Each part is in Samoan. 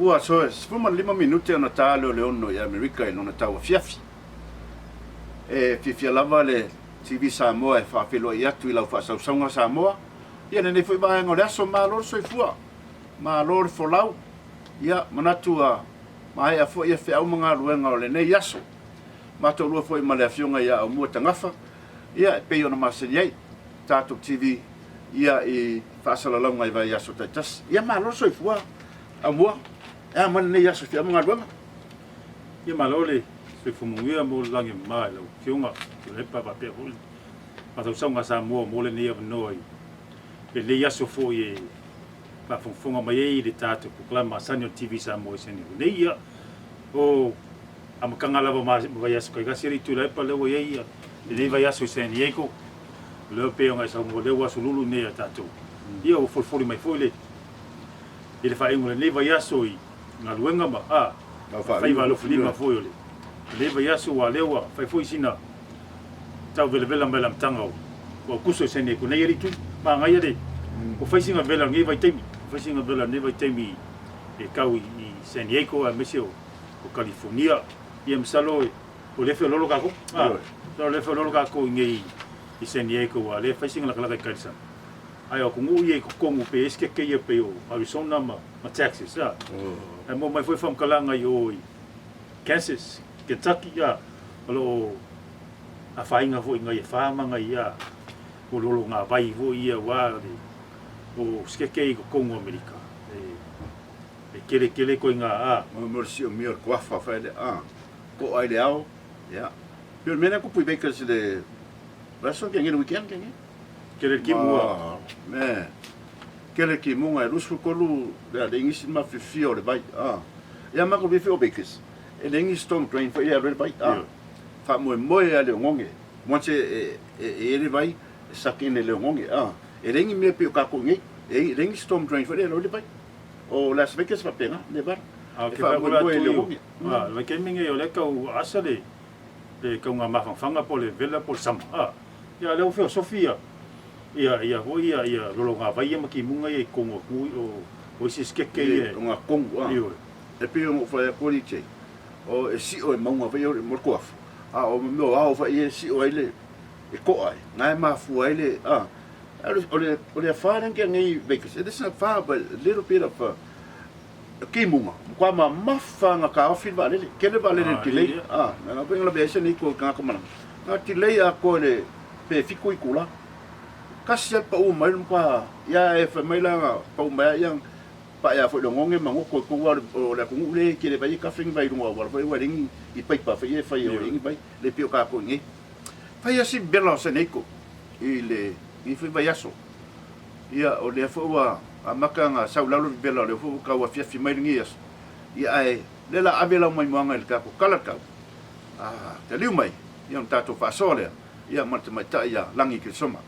Ua so 15 minute ona ta lea o le 6 i Amerika i lona tauafiafi. E fiafia lava le TV Samoa e faafeiloai atu i lau faasausauga Samoa ia lenei foi vaega o le aso. Malo le soifua, malo le folau, ia manatu ua maea foi ia feau ma galuega o lenei aso. Matou foi ma le afioga ia Aumua Tagafa, ia e pei ona masani ai tatou TV ia i faasalalauga i vaiaso taitasi. Ia malo le soifua Aumua, e a mai lenei aso i feau ma galuega? Ia malo le soifua manuia mo le lagi e mama i lau Afioga Tuilaepa faapea foi le mafaufauga a Samoa mo lenei avanoa i lenei aso foi e faafogafoga mai ai i le tatou polokalame masani o le TV Samoa i San Diego nei. Ia, o amataga lava ma vaiaso taitasi alii Tuilaepa lea ua i ai lenei vaiaso i San Diego. O lea pei ona e saunoa, o lea ua aso lulu nei a tatou. Ia ua folifoli mai foi le i le faaiuga o lenei vaiaso i galuega ma a faiva alofilima foi o lenei vaiaso, aua o lea ua fai foi sina tau velavela mai le amataga o Aokuso i San Diego nei alii Tui. Manaia le ua fai sina vela o lenei vaitaimi, ua fai sina vela o lenei vaitaimi e tau i San Diego aemaise o Kalifonia. Ia masalo o lea e feoloolo tatou, a, masalo o lea e feoloolo tatou i nei i San Diego, aua o lea e fai sina latalata i Carson. Ae o atunuu ia i totonu pei e i ai sikeke ia pei o Arizona ma Texas, a. Ae maua mai foi faamatalaga i o i Kansas, Kentucky, a, o lo o afaina foi i nai afa ma nai, a, o lologavai foi ia aua o sikeke ia i totonu o Amerika. E tele tele ituaiga, a. Mo le siomia o le kuafa fai le, a, koa i le ao, ia. Pei o le mea lea na tupu i Vegas i le vaiaso ke nge le weekend ke nge. Tele le timuga. Me, tele le timuga e 23 le le igisi ma fiafia o le vai, a. Ia matou fiafia o Vegas, e leai ni storm drain foi e alu ai le vai, a. Faamoemoe lava i le oneone. Once e i ai le vai, e suck in e le oneone, a. E leai ni mea pei o tatou i nei, e leai ni storm drain foi lea e alu ai le vai. O Las Vegas faapena, Nevada. E faamoemoe i le oneone. A, le vaitaimi lenei o lea e tau asa le le tauga mafanafana po o le vela po o le sama, a. Ia, lea ua feosofi ia, ia, ia foi ia, ia lologavai ia ma timuga ia i totonu o atunuu o isi sikeke ia. O ngā kongu, a. Ioe. E pei ona ou fai atu alii Jay, o e sio e mauga foi ia mo le kuafu, a o mea o ao foi ia e sio ai le, e koa ai, na e mafua ai le, a. O le, o le afa lea na tea nei i Vegas, it isn't far but a little bit of a, kimuga, matua mamafa na taofi le vaalele, tele le vaalele i le delay, a, na foi na lavea ai se nei ko tagata malaga, na delay atoa i le pe 7 itula, tasi lava le pau mai le matua, ia e fai mai la na pau mai lava ia paea foi i le oneone ma goto i totonu lava o le atunuu lea e tele vai e kafe ni vai i luga o auala foi aua e leai ni paipa foi ia e fai e leai ni vai, le pei o tatou i inei. Fai lava si vela o Seneiko i lenei foi vaiaso. Ia, o lea foi ua amata ona sau i lalo le vevela, o lea foi ua tau afiafi mai lenei aso. Ia, ae o lea o le a ave lau maimoaga i le tatou tala tau, a taliu mai, ia ona tatou faasoa lea, ia ma le tamaitai ia Lagi Keresoma.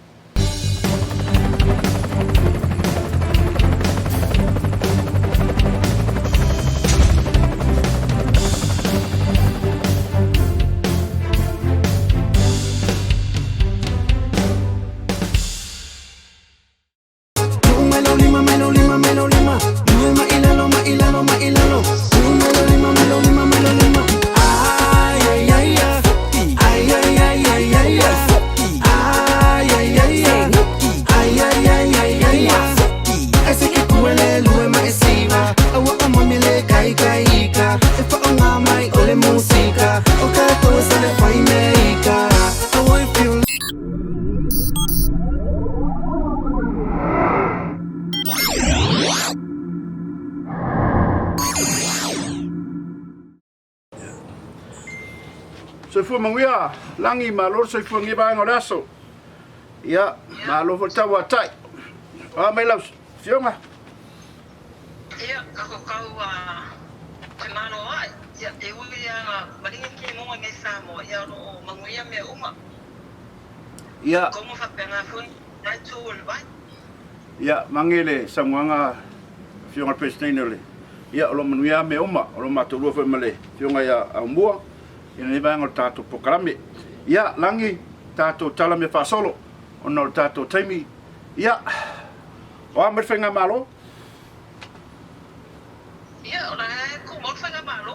Soifua manuia, lagi, malo le soifua i lenei vaega o le aso. Ia, malo foi le tauatai. O a mai lau afioga? Ia, ka ko kau a te malo ai, ia, e ui a nga maringi ki monga nei Samoa, ia o lo o manuia mea uma. Ia. Komo faapena foi nai tu o le vai. Ia, mange le saunoaga Afioga i le Peresetene o le, ia, o lo o manuia lava mea uma, o lo o matou foi ma le Afioga ia Aumua i lenei vaega o le tatou polokalame. Ia, Lagi, tatou tala mea faasolo ona o le tatou taimi. Ia, o a mai le faigamalo? Ia. Ia, o la e tumau le faigamalo.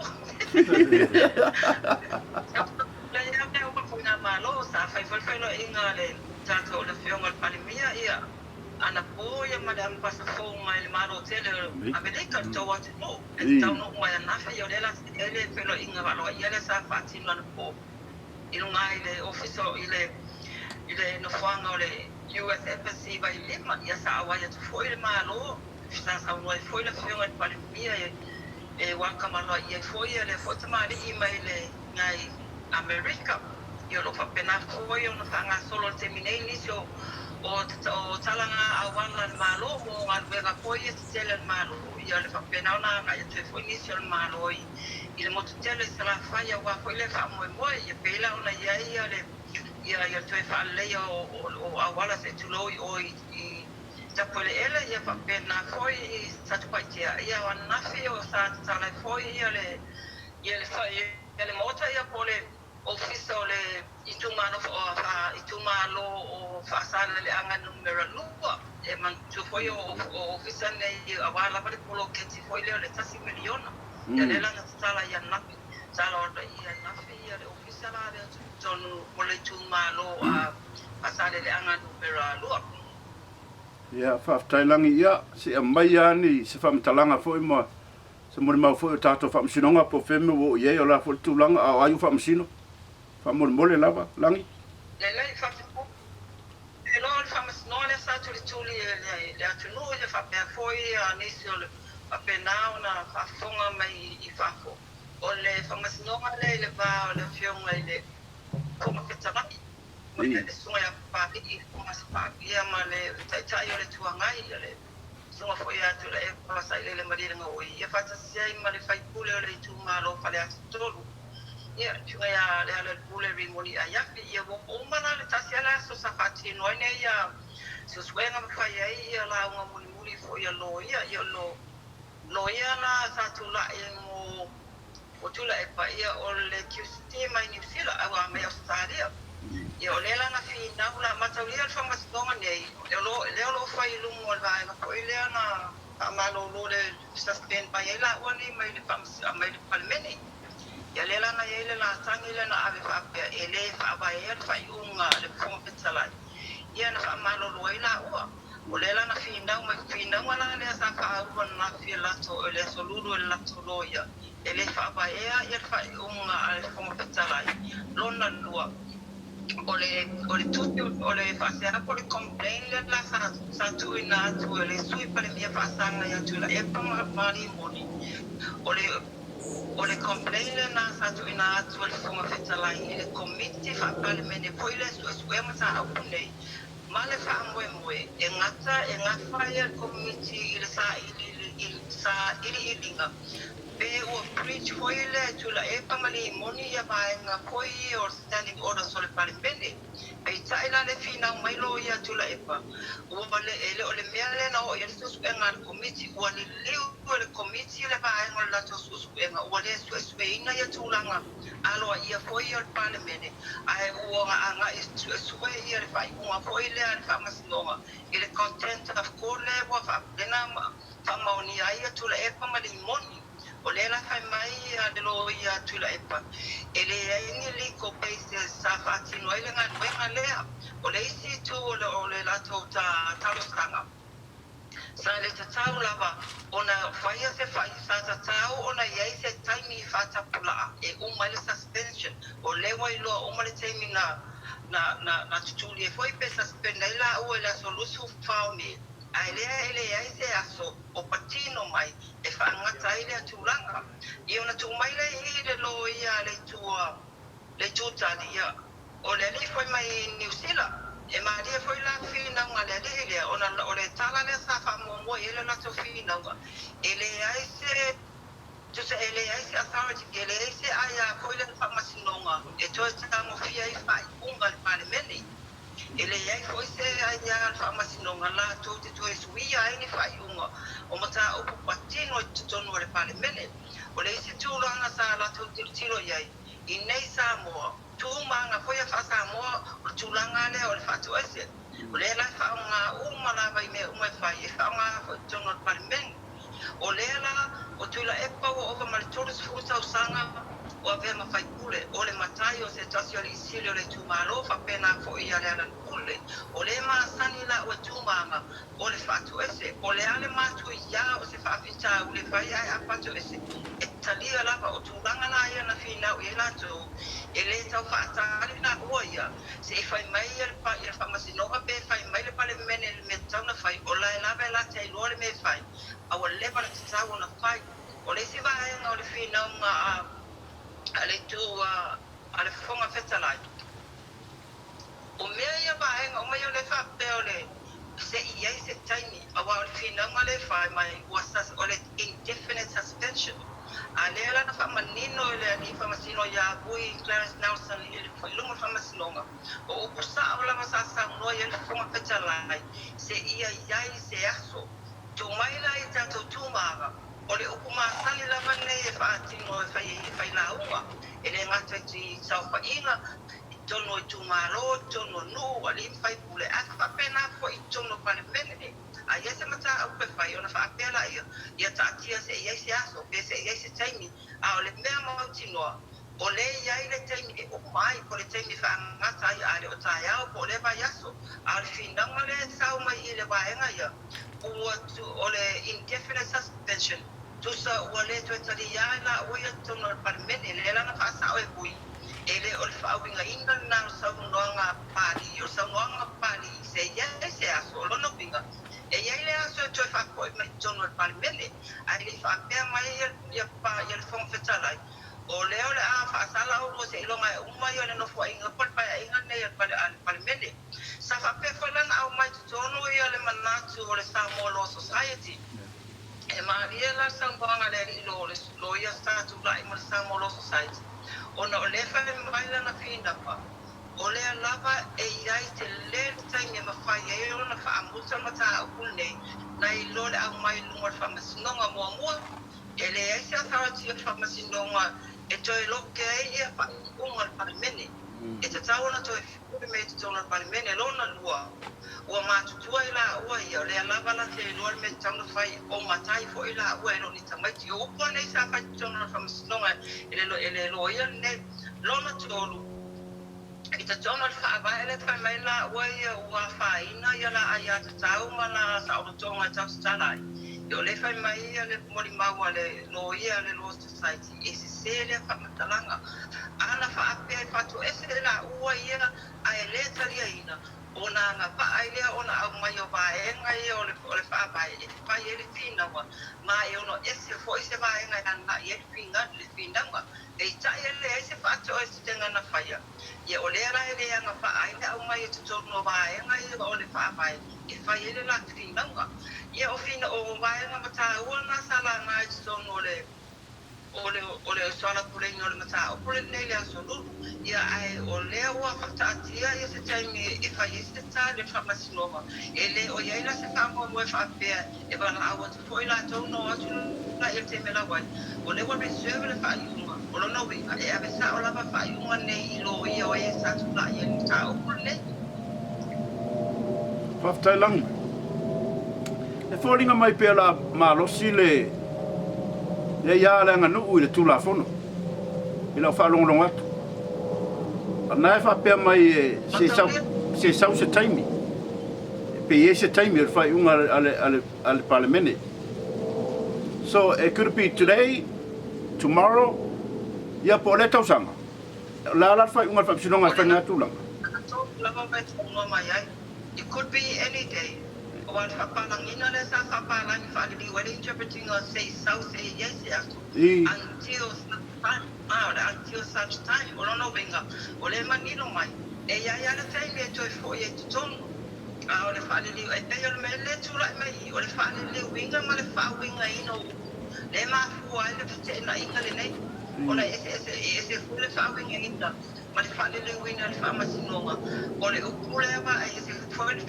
Leai lava mea uma le faigamalo, sa fai foi le feiloaiga a le tatou le Afioga i le Palemia, ia, anapo ia ma le Amepasa fou mai le Malo tele o Amerika i le tou atunuu, e taunuu mai ananafi, ia o lea la sa i ai le feiloaiga aloaia lea sa faatino anapo i luga i le Ofisa i le i le nofoaga o le US Embassy i Vailima, ia sa auai atu foi le Malo. Sa saunoa ai foi le Afioga i le Palemia e welcome aloaia ai foi lea foi tamalii mai le nai Amerika. Ia o lo o faapena foi ona faagasolo i le taimi nei nisi o o talaga auala a le Malo mo galuega foi ia tetele a le Malo. Ia o le faapena ona agai atu ai foi nisi o le Malo i le motu tele i Salafai aua foi lea faamoemoe. Ia pei la ona i ai le ia toe faaleleia o auala se i tulou i o i Tapueleele, ia faapena foi i Satupaitea, ia o ananafi o sa tatala ai foi ia le ia le ia le maota ia po o le ofisa o le itumalo itumalo o Faasaleleaga numera 2. E manatua foi o o ofisa nei aua lava le poloketi foi lea o le tasi miliona. Ia lea la na tatala ai ananafi, tatala ai ananafi ia le ofisa la lea totonu o le itumalo a Faasaleleaga numera 2. Ia, faafetai Lagi, ia, se i aumai lava ni se faamatalaga foi ma se molimau foi o tatou faamasinoga po o fea mea ua oo i ai, o le a foi le tulaga, a o ai ua faamasino? Faamolemole lava, Lagi. Lelei, faafetai. E iloa o le faamasinoga lea sa tulituli e le atunuu ia faapea foi nisi o le faapena ona faafofoga mai i fafo. O le faamasinoga lea i le va o le Afioga i le Fofoga Fetalai ma le Susuga ia Papalii Tomasi Paapia ma le Taitai o le Itu Agai, le Susuga foi ia Tuilaepa Sailele Malielegaoi, ia faatasi ai ma le sui usufono o le itumalo o Faleata 3, ia, le Susuga ia Lealailepule Rimoni Aiafi. Ia ua uma la le tasi lava le aso sa faatino ai nei suesuega ma fai ai ia lauga mulimuli foi a loia, ia o loia la sa tulai mo O Tuilaepa, ia o le QC mai Niu Sila, aua mai Ausetalia. Ia o lea la na finau la mataulia le faamasinoga nei, o lo, lea o lo o fai i luga o le vaega foi lea na faamalolo le suspend mai ai laua nei mai le mai le Palemene. Ia lea la na i ai le latagi lea na ave faapea e le faavaea le faaiuga a le Fofoga Fetalai, ia na faamalolo ai laua. O lea la na finau mai, finauga la lea sa faaulu ananafi e latou, e le Aso Lulu e le latou loia, e le faavaea ia le faaiuga a le Fofoga Fetalai. Lona lua, o le, o le tusi, o le faasea po o le complaint lea la sa, sa tuuina atu e le Sui Palemia faasaga ia Tuilaepa ma, ma Limoni, o le, o le complaint lena sa tuuina atu e le Fofoga Fetalai i le Komiti Faa-Palemene foi lea e suesuea mataupu nei, Ma le faamoemoe e gata e gafa ai le Komiti i le sailiiliga pe ua breach foi le Tuilaepa ma Limoni ia vaega foi ia o Standing Orders o le Palemene. Peitai la le finau mai loia Tuilaepa ua le e le o le mea lea na oo i ai le suesuega a le Komiti, ua liliu e le Komiti le vaega o le latou suesuega ua le suesueina ia tulaga aloaia foi ia o le Palemene, ae ua agai e suesue ia le faaiuga foi lea a le Faamasinoga i le Contempt of Court lea ua faapena faamaonia ai ia Tuilaepa ma Limoni. O lea la fai mai ia le loia a Tuilaepa, e leai ni legal basis sa faatino ai le galuega lea. O le isi itu o le latou talosaga, Sa le tatau lava ona faia se fai, sa tatau ona i ai se taimi faatapulaa e uma ai le suspension. O lea ua iloa uma le taimi na, na, na, na tutuli ai foi pe suspend ai laua i le aso 24 o Me, ae lea e leai se aso o patino mai e faagata ai lea tulaga. Ia ona tuu mai lea i i le loia a le itu a le itu tali, ia, O le alii foi mai Niu Sila. E malie foi la finauga a le alii lea, ona o le tala lea sa faamuamua i ai le latou finauga, e leai se, tusa e leai se authority, e leai se aia foi lea faamasinoga e toe tagofia ai faaiuga a le Palemene. E leai foi se aia a le faamasinoga latou te toe suia ai ni faaiuga o mataupu patino i totonu o le Palemene. O le isi tulaga sa latou tilotilo i ai i nei Samoa, Tu ma aga foi a faa-Samoa, o le tulaga lea o le faatoese. O lea la e faaaoga uma lava i mea uma e fai, e faaaoga foi i totonu o le Palemene. O lea la O Tuilaepa ua ova ma le 30 tausaga o avea ma faipule, o le matai o se tasi o alii sili o le itumalo, faapena foi ia Lealailepule. O le masani la ua tumaga o le faatoese, o le a le matuia o se faafitauli e fai ae a faatoese, e talia lava. O tulaga la ia na finau i ai latou, e le tau faatali la ua ia se i fai mai ia le Faamasinoga pe fai mai le Palemene i le mea tatau ona fai, o la e lava e lata iloa le mea e fai, a ua leva ona tatau ona fai. O le isi vaega o le finauga a le itu a le Fofoga Fetalai, o mea ia vaega uma ia o lea e faapea o le se i i ai se taimi, aua o le finauga lea e fai mai ua o le indefinite suspension. A lea la na faamanino e le alii faamasino ia Vui Clarence Nelson i luma o le faamasinoga, o upu sao lava sa saunoa i ai le Fofoga Fetalai, se ia i ai se aso. Tuu mai la i tatou tumaga, o le upu masani lava lenei e faatino e fai ai e fai lauga, e le gata i saofaiga, i totonu o itumalo, i totonu o nuu, alii ma faipule, ae faapena foi i totonu o Palemene. A i ai se mataupu e fai, ona faapea laia, ia taatia se i ai se aso, pe se i ai se taimi, a o le mea mautinoa, o lea e i ai le taimi e uma ai, po o le taimi e faagata ai, a le o taeao po o lea vaiaso. A o le finauga lea e sau mai i le vaega ia, ua tu, o le indefinite suspension, tusa ua le toe talia ai laua ia totonu o le Palemene, lea la na faasao e Vui, e le o le faauigaina lena o le saunoaga a Papalii, o le saunoaga a Papalii, se i ai se aso, o lona uiga, e i ai le aso e toe faafoi mai totonu o le Palemene, ae le i faapea mai ia le Fofoga Fetalai, o lea o le a faasala oulua seiloga e uma ia le Nofoaiga po o le Paeaiga lenei a le Palemene. Sa faapea foi la ona aumai totonu ia le manatu o le Samoa Law Society. E malie la le saunoaga a le alii loia sa tulai mo le Samoa Law Society ona o lea e fai mai lana finauga o lea lava e i ai tele le taimi e mafai ai ona faamuta le mataupu lenei nai lo le aumai i luga o le Faamasinoga muamua. E leai se authority o le Faamasinoga e toe loke ai ia faaiuga a le Palemene. E tatau ona toe fue mai i totonu o le Palemene. Lona lua, ua matutua i laua ia, o lea lava la te iloa le mea e tatau ona fai, o matai foi laua e le o ni tamaiti. O upu lava nei sa fai i totonu o le Faamasinoga e le loia lenei. Lona tolu, i totonu o le Faavae lea fai mai laua ia ua afaina ia la aiatatau ma la saolotoga e tau tatala ai. Ia o lea fai mai ia le molimau a le loia a le Law Society e sese lea faamatalaga. Ana faapea e faatoese laua ia ae le taliaina, ona agavaa ai lea ona aumai o vaega ia o le o le Faavae e fai ai le finauga ma e ono ese foi se vaega e agai ai le finauga. Peitai e leai se faatoesega na faia, ia o lea la e le agavaa ai le aumai i totonu o vaega ia o le Faavae e fai ai le la finauga. Ia o fina o vaega mataua na sa laga i totonu o le o le o le soalaupuleina o le mataupu lenei i le Aso Lulu, ia ae o lea ua faataatia ia se taimi e fai ai se tali o le Faamasinoga. E le o i ai la se faamoemoe faapea e valaau atu foi latou ona o atu la i le taimi e lau ai. O lea ua reserve le faaiuga, o lona uiga, e ave sao lava faaiuga nei i loia o e sa tulai ai le mataupu lenei. Faafetai Lagi. E foliga mai pea la malosi le ia le aganuu i le Tulafono i lau faalogologo atu. A na e faapea mai e se sau se sau se taimi pe i ai se taimi o le faaiuga a le Palemene. So it could be today, tomorrow, ia po o lea tausaga. O le a la le faaiuga a le Faamasinoga e fai na tulaga? It could be any day. Aua o le faapalagiina lea sa faapalagi faaliliu ai le interpreting-a se i sau se i ai se aso until such time, a o le until such time. O lona uiga, o lea e manino mai, e i ai lava le taimi e toe foi ai i totonu. A o le faaliliu, e pei o le mea lea e tulai mai i i, o le faaliliuina ma le faauigaina o upu, lea e mafua ai le feteenaiga lenei, ona e eseese, e ese foi le faauigaina ma le faaliliuina e le Faamasinoga o le upu lea ma e ese foi le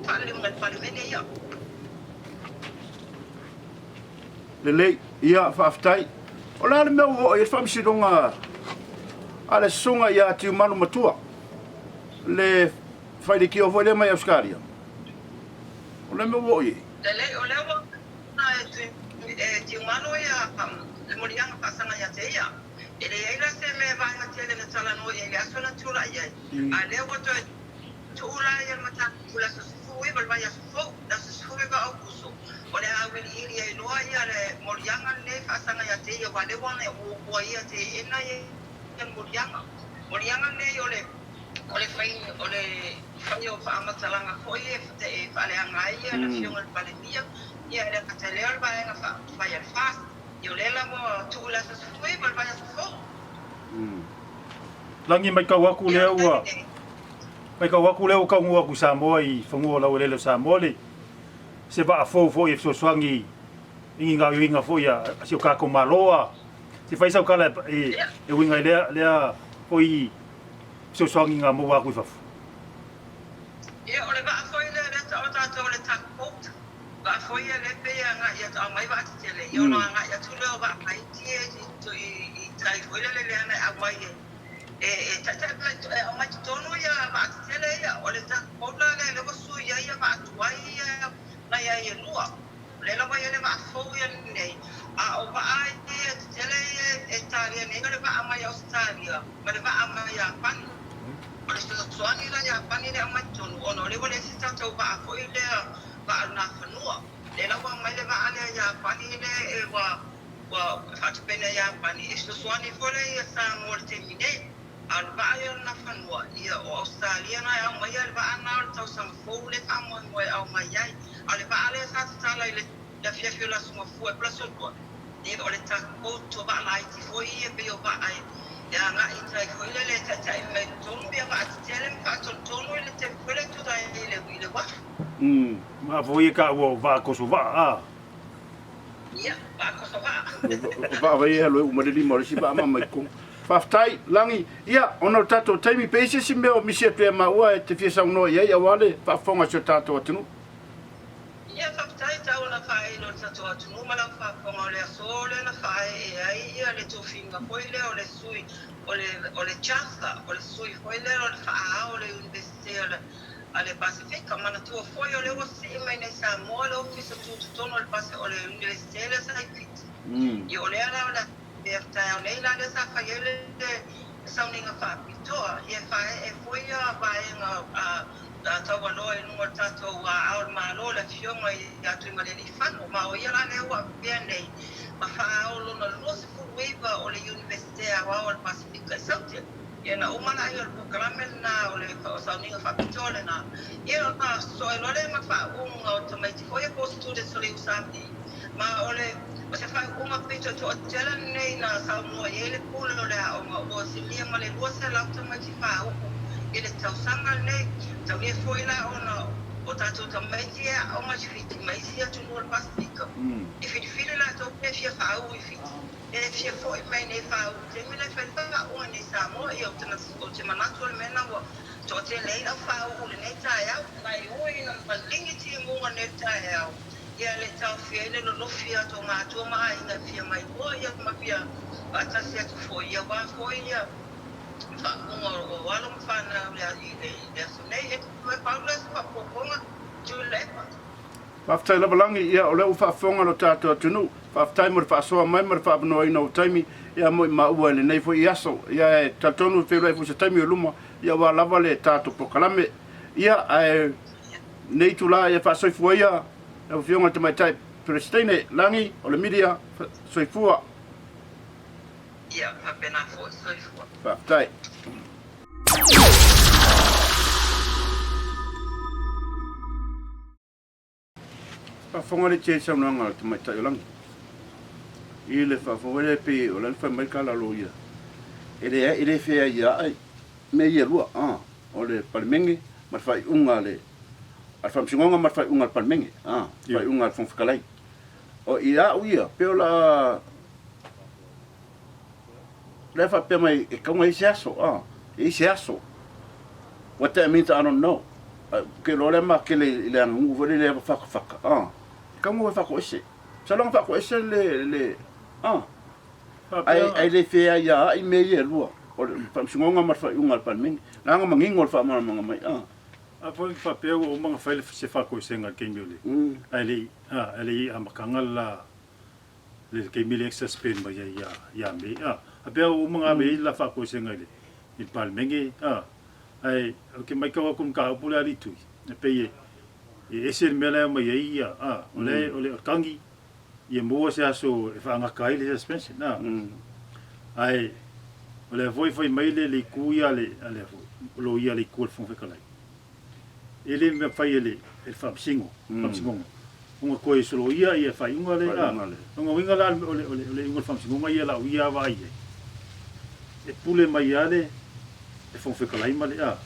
faaliliuga e le Palemene ia. Lelei, ia, faafetai. O le a le mea ua oo i ai le Faamasinoga a le Susuga ia Tiumalu Matua, le failekio foi lea mai Ausetalia? O le a le mea ua oo i ai? Lelei, o lea ua e. E tiugalo ia le moliaga faasaga ia te ia. E leai la se mea e vaega tele na talanoa i ai i le aso na tulai ai, a lea ua toe tuu la ia le mataupu i le aso 19 o le vaiaso fou, le aso 19 o Aokuso, o le a auiliili ai loa ia le moliaga lenei faasaga ia te ia, aua lea ua ua ia teena ia le moliaga. Moliaga lenei o le o le fai o le fai o faamatalaga foi e faaleaga ai ia le Afioga i le Palemia, ia e le gata i lea o le Vaega Faaupufai a le FAST. Ia o lea la ua tuu i le aso 19 o le vaiaso fou. Lagi maitau atu lea ua maitau atu lea ua taunuu atu i Samoa i fanua o laueleele o Samoa le se vaa fou foi e fesoasoani i ni gaoioiga foi a si o tatou Malo a se fai sau tala e e uiga i lea lea foi fesoasoaniga maua atu i fafo. Ia o le vaa foi lea lea tau o tatou o le tugboat. Vaa foi ia lea pei e agai atu aumai vaa tetele ia ona agai atu lea o vaa laiti ia i tai foi lele lea na aumai e e taitai mai e aumai totonu ia vaa tetele ia. O le tugboat la lea lea ua sui ai ia vaa tuai ia na i ai e lua. O lea la ua i ai le vaa fou ia lenei, a o vaa ia tetele ia e talia nei o le vaa mai Ausetalia ma le vaa mai Iapani. O le fesoasoani la Iapani lea e aumai totonu ona o lea ua leai se tatou vaa foi lea vaa nafanua. Lea la ua aumai le vaa lea Iapani lea e ua ua faatupena e Iapani e fesoasoani foi lea ia Samoa i le taimi nei. A o le vaa ia o le Nafanua, ia o Ausetalia na e aumaia le vaa na o le tausaga fou lea e faamoemoe e aumai ai. A o le vaa lea sa tatala i le afiafi o le Aso Gafua e Pulasolua, ia o le tugboat o vaa laiti foi ia pei o vaa e agai i tai foi lele e taitai mai totonu ia vaa tetele ma faatonutonu i le taimi foi lea e tuta ai i le uafu. Vaa foi ia taua o vaa toso vaa a. Ia, vaa toso vaa. O vaa vai e alu ai uma le lima o le isi vaa ma mai totonu. Faafetai, Lagi. Ia, ona o le tatou taimi, pe i ai se isi mea o misi atu ia maua e te fia saunoa i ai aua le faafofoga a si o tatou atunuu. Ia, faafetai tau ona faailo le tatou atunuu ma lau faafofoga o le aso lea na faaee ai ia le tofiga foi lea o le sui o le o le Chancellor, o le sui foi lea o le faaao o le Iunivesite a le a le Pasefika. Manatua foi o lea ua sii mai nei Samoa le Ofisa Tutotonu o le Pase o le Iunivesite lea sa i Fiti. Ia o lea la o le Ia taeao nei la lea sa fai ai le sauniga faapitoa, ia faaee foi ia vaega taualoa i luga o le tatou aao o le Malo, le Afioga ia Tuimalealiifano, ma o ia la lea ua avea nei ma faaao lona 29 o le Iunivesite Aoao a le Pasefika i Saute. Ia na uma la ia o le polokalame lena o le sauniga faapitoa lena, ia ona soe loa lea ma faauuga o tamaiti foi ia po o students o le USP. Ma o le o se faaiuga pito toatele lenei na saunoa i ai le pule o le aoga ua silia ma le 200 tamaiti faauu i le tausaga lenei. Taulia foi la ona o tatou tamaiti e aoga i Fiti ma isi atunuu o le Pasefika, e filifili latou pe fia faauu i Fiti, pe fia foi mai nei faauu i le taimi lea e fai le faauuga nei i Samoa. Ia ou te manatu o le mea lena ua toatele ai le au faauu i lenei taeao. Ma e ui ina maligi timuga nei le taeao, Ia le taofia ai le lolofi a to matua ma aiga e fia mai loa ia ma fia faatasi atu foi ia aua foi ia faaupuga o alo ma fanau i le aso nei. E pau lea o se faaopoopoga. Tuilaepa. Faafetai lava Lagi, ia o lea ua faafofoga lo tatou atunuu. Faafetai mo le faasoa mai ma le faavanoaina o ou taimi, ia mo i maua i lenei foi aso. Ia e talitonu e feiloai foi se taimi o luma, ia aua lava le tatou polokalame. Ia ae Lenei itula ia faasoifua ia lau Afioga i le Tamaitai Peresitene Lagi o le Milia Soifua. Ia faapena foi soifua. Faafetai. Faafofoga le tele saunoaga a le Tamaitai o Lagi. I le faafofoga lea pei o la e fai mai ka lalo ia. E le e le feaiaai mea ia lua, a o le Palemene ma le faaiuga a le a le Faamasinoga ma le faaiuga a le Palemene, a faaiuga a le Fofoga Fetalai. O i au ia, pei o la lea faapea mai e tatau ona i ai se aso, a e i ai se aso. What that means I don't know. Ke loa lea makele i le aganuu foi lele fakafaka, a e tatau ona faatoese. Masalo na faatoese le le a Ae, ae le feaiaai mea ia e lua, o le Faamasinoga ma le faaiuga a le Palemene. Leaga manino le faamalamalamaga mai, a. A foi faapea ua uma ona fai se faatoesega i le taimi o le, ae le i, a, ae le i amataga le la. le taimi lea e suspend mai ai ia ia Mei a. Faapea ua uma ona ave i ai le la faakoesega i le i le Palemene a. Ae ou te matau atu i le mataupu lea a alii Tui, e pei e e ese le mea la e aumai ai ia a, o lea o le tagi ia maua se aso e faagata ai le suspension a. Ae o lea foi e fai mai le le itu ia a le a le foi loia a le itu a le Fofoga Fetalai, e le mafai e le Faamasino, Faamasinoga ona toe soloia ia faaiuga lea. A, o lona uiga la o le iuga o le Faamasinoga ia lau ia vaai i ai, e pule mai lava le Fofoga Fetalai ma le, a,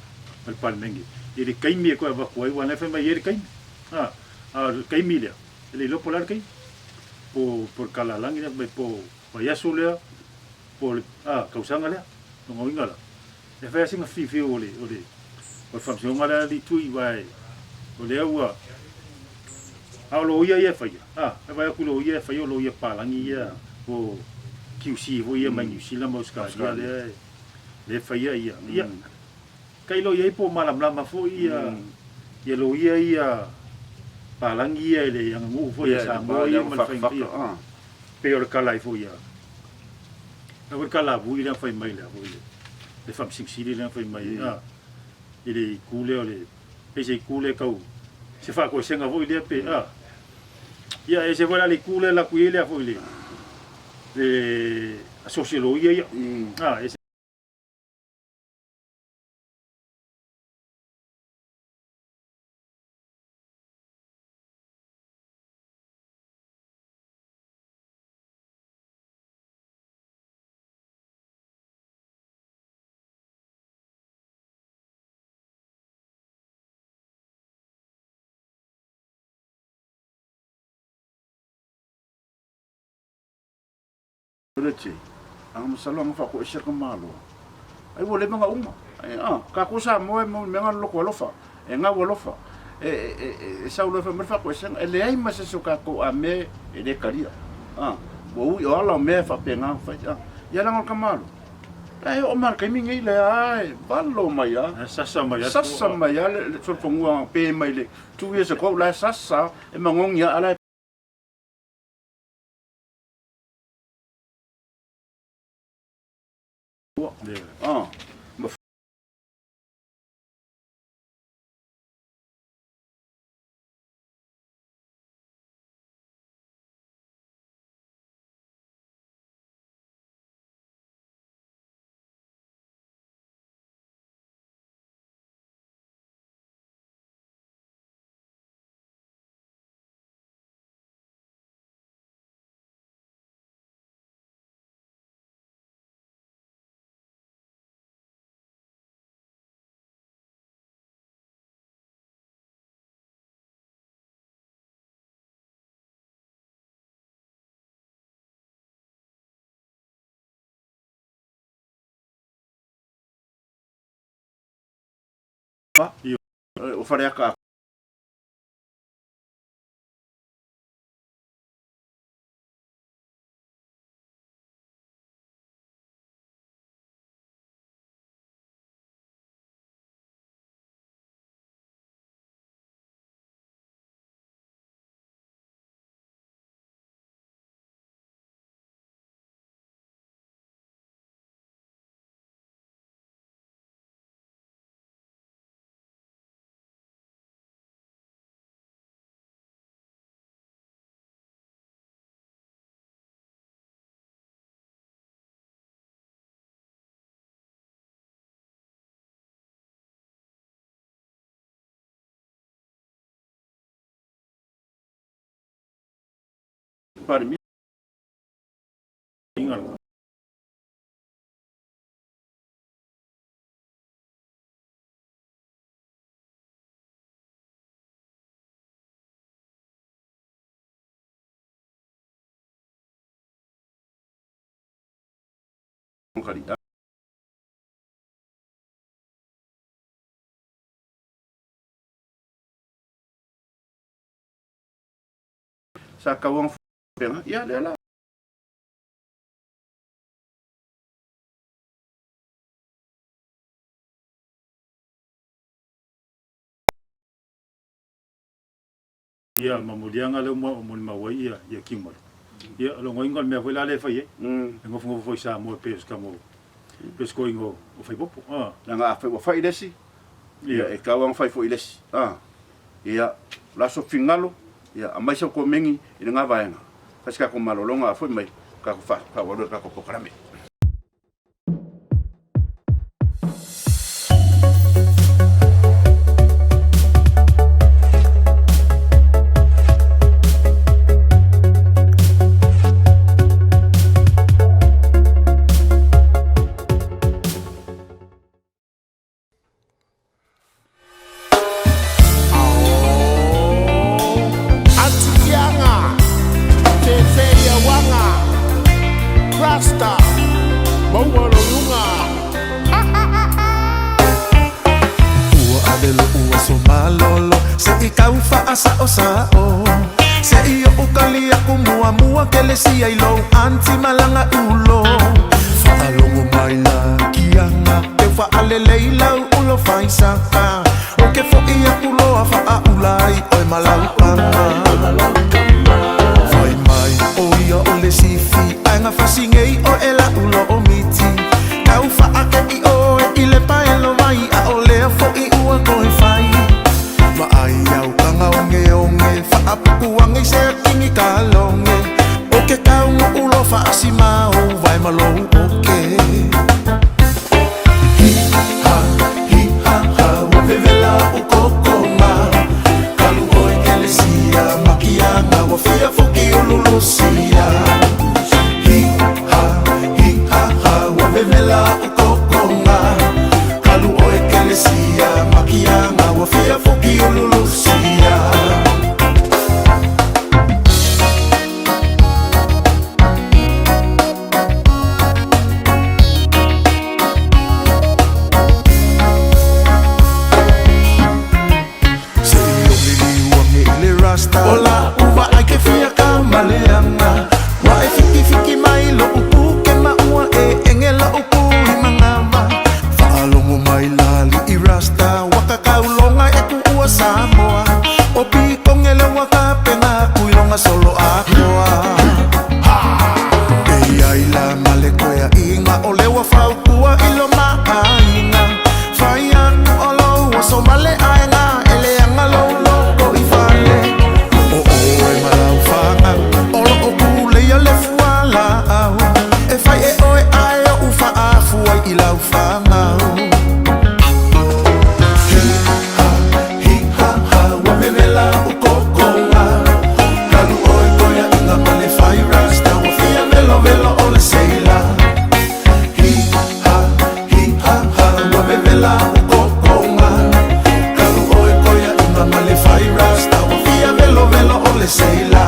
ma le Palemene i le taimi e toe avatu ai, aua o lena e fai mai e i ai le taimi. A, a o le taimi lea, e le iloa po o le a le taimi, po o le kalalagi lea, po o le vaiaso lea, po o le, a, tausaga lea. O lona uiga la, E fai lava sina fiufiu o le o le o le faamasinoga lea alii Tui aua o lea ua a o loia ia e faia a e vaai atu i loia e faia o loia palagi ia o QC foi ia mai New Zealand ma Ausetalia lea e faia ia ia tailo i ai po o malamalama foi ia ia loia ia palagi ia i le aganuu foi a Samoa ia ma le faiga ia pei o le tala ai foi a Aua le kalavui lea na fai mai lea foi le Faamasino Sili lea na fai mai a i le itu lea o le pei se itu lea tau se faatoesega foi lea pe a ia e ese foi la le itu lea laku i ai lea foi le le asosi a loia ia a ese Leti, a masalo anga faakoesea ka Malo. Ai ua leva ona uma. Ai a, tatou Samoa e mau mea na loko alofa, e gau alofa. E, e, e, e sau loa e fai mai le faakoesega, e leai ma se isi o tatou a mea e le talia. A, ua ui o ala o mea e faapena ona fai. A, ia leaga o le tamaloa, la e oo mai lava i le taimi lenei lea a e valo mai lava. E sasa mai lava. Sasa mai lava le, le solofanua pe mai le 2 years ago, la e sasa, e magogi lava, a la e Ma O Faleata. Palemia. Sa tau ia lea la. Ia ma moliaga lea ua molimau ai ia Kiumalu. Ia, o lona uiga o le mea foi la lea e fai ai, e nofonofo foi i Samoa e pei o se tama o, pei o se toeaina o Faipopo. Leaga afai ua fai le isi, ia e tatau lava ona fai foi i le isi. Ia, o le aso figalo, ia aumai sau komeni i lena vaega, fai se tatou malologa a foi mai, tatou faaauau le tatou polokalame. Ua ave loʻu aso malolo se i kau faasaosao Se i oʻu kali aku muamua kelesia i lou aunty malaga ulo Faalogo mai la kianga Keu faalelei lau ulo faisaka O ke foʻi aku loa faaula ai oe ma lau kama Fai mai o ia o le sifi Ae gafasi nei oe e lau loo miti Kau faakeʻi oe i le paelo vai Aʻolea foʻi ua toe fai Vaai au kaga ogeoge Faapuku age i se akini kaloge O ke kau nuʻu loa faasimau Vae ma lou oke Hi ha, hi ha ha Ua vevela oʻu kokoga Kalu ʻoe kelesia Makiaga ua fia foki ululusia Hi ha, hi ha ha Ua vevela oʻu kokoga Kalu ʻoe kelesia Makiaga ua fia foki ululusia. Se i o liliu age i le rasta O la uva ai ke fia ka maleanga Ua e fikifiki mai loʻu puke ma ua e enge loʻu kui mangawa Faalogo mai la liʻi rasta Waka kaulonga e kuʻua Samoa O pikonge le ua ka pena kuilonga solo atoa E iai la ma le koeaʻiga O le ua faukua i lo maʻaiga Fai aku o lou aso ma le aega E leaga lou loko i fale O ʻoe ma lau fanau O loʻo kuleia le fualaau E fai e ʻoe ae oʻu faaafu ai i lau fanau Hi ha, hi ha ha Ua vevela oʻu kokoga Kalu ʻoe koeaʻiga ma le fai rasta Ua fia velovelo ʻo le seila Hi ha, hi ha ha Ua vevela oʻu kokoga Kalu ʻoe koeaʻiga ma le fai rasta Ua fia velovelo ʻo le seila.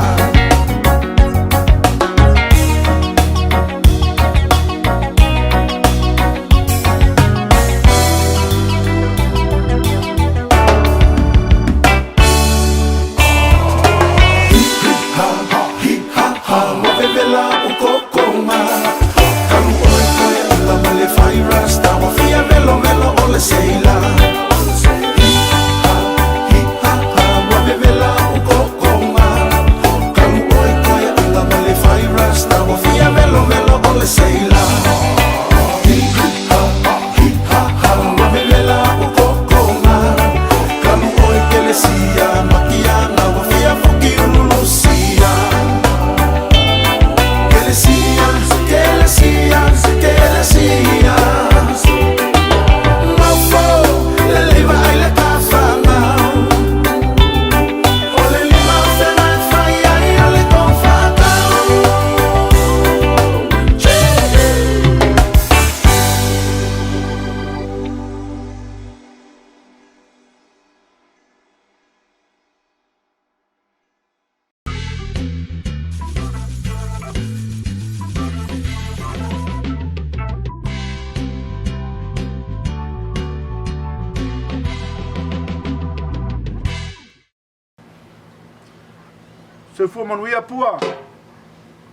Soifua manuia Pua.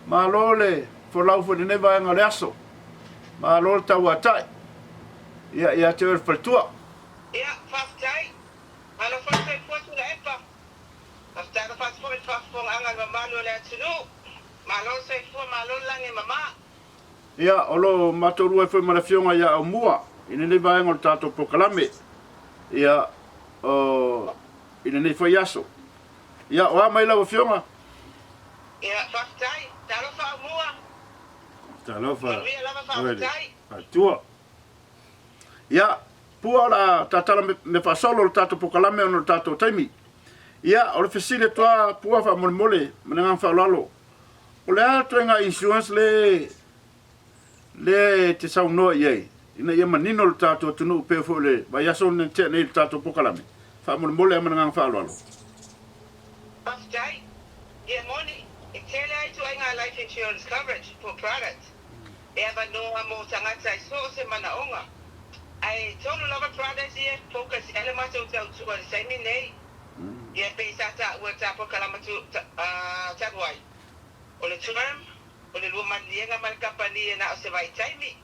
Malo le folau foi lenei vaega o le aso. Malo le tauatai. Ia, ia te oe le faletua. Ia, faafetai. Malo foi le soifua Tuilaepa. Faafetai alofa atu foi i le faafofogaaga a le mamalu o le atunuu. Malo le soifua, malo le lagi e mama. Ia, o lo o matou lua ai foi ma le Afioga ia Aumua i lenei vaega o le tatou polokalame, ia, o, i lenei foi aso. Ia, o a mai lau Afioga? Ia, faafetai. Talofa Aumua. Talofa. Manuia lava, faafetai. Atua. Ia, Pua o le a tatala mea faasolo le tatou polokalame ona o le tatou taimi. Ia, o le fesili atu lava Pua faamolemole ma le agaga faaaloalo, o le a le ituaiga insurance le lea e te saunoa i ai ina ia manino le tatou atunuu pei foi o le vaiaso na tea nei i le tatou polokalame? Faamolemole lava ma le agaga faaaloalo. Faafetai. Ia moni, e tele lava ituaiga life insurance coverage po o product e avanoa mo tagata i so o se manaoga. Ae tolu lava products ia e focus i ai le matou tautua i le taimi nei. Ia pei sa taua i le ta polokalama talu ai, o le term, o le lua maliliega ma le kamupani e na o se vaitaimi,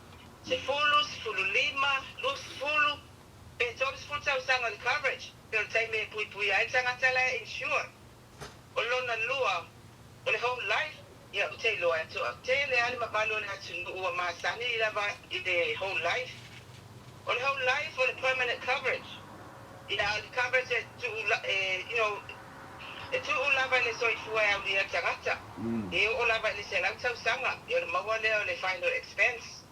10, 15, 20, pe 30 tausaga o le coverage, pe o le taimi e puipuia ai le tagata la e insure. O lona lua, o le whole life, ia ou te iloa e toatele lava le mamalu o le atunuu ua masani lava i le whole life. O le whole life o le permanent coverage. Ia a o le coverage e tuu e you know e tuu lava i le soifua e aulia le tagata. E oo lava i le 100 tausaga, ia o le maua lea o le final expense.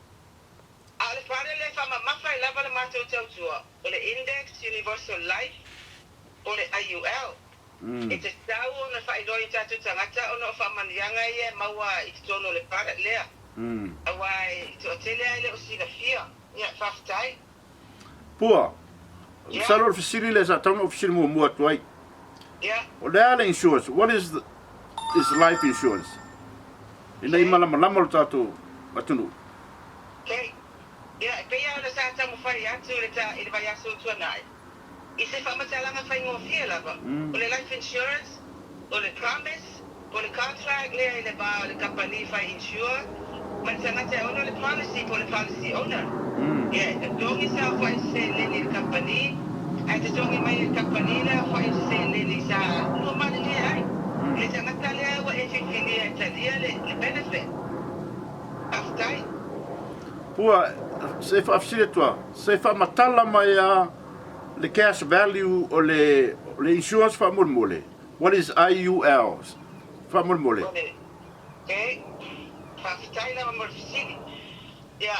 A o le fale lea e faamamafa ai lava le matou tautua, o le Index Universal Life po o le IUL. E tatau ona faailoa i o tatou tagata ona o faamanuiaga ia e maua i totonu o le product lea, aua e toatele lava e le o silafia. Ia, faafetai. Pua, masalo o le fesili lea sa tatau ona ou fesili muamua atu ai. Ia. O le a le insurance? What is the, is life insurance? Ina ia malamalama lo tatou atunuu. Okay. Ia, e pei lava ona sa taumafai atu i le ta, i le vaiaso ua tuanai. I se faamatalaga faigofie lava, o le life insurance, o le promise, po o le contract lea i le va o le kamupani fai insure ma le tagata e ona le policy po o le policy owner. Ia, e totogi se aofai o se seleni i le kamupani, ae totogi mai e le kamupani le aofai o se seleni sa lua malilie ai le tagata lea ua e filifilia e talia le benefit. Faafetai. Pua, se faafesili atu lava, se faamatala mai lava le cash value o le le insurance faamolemole, what is IUL faamolemole? Ok, faafetai lava mo le fesili. Ia,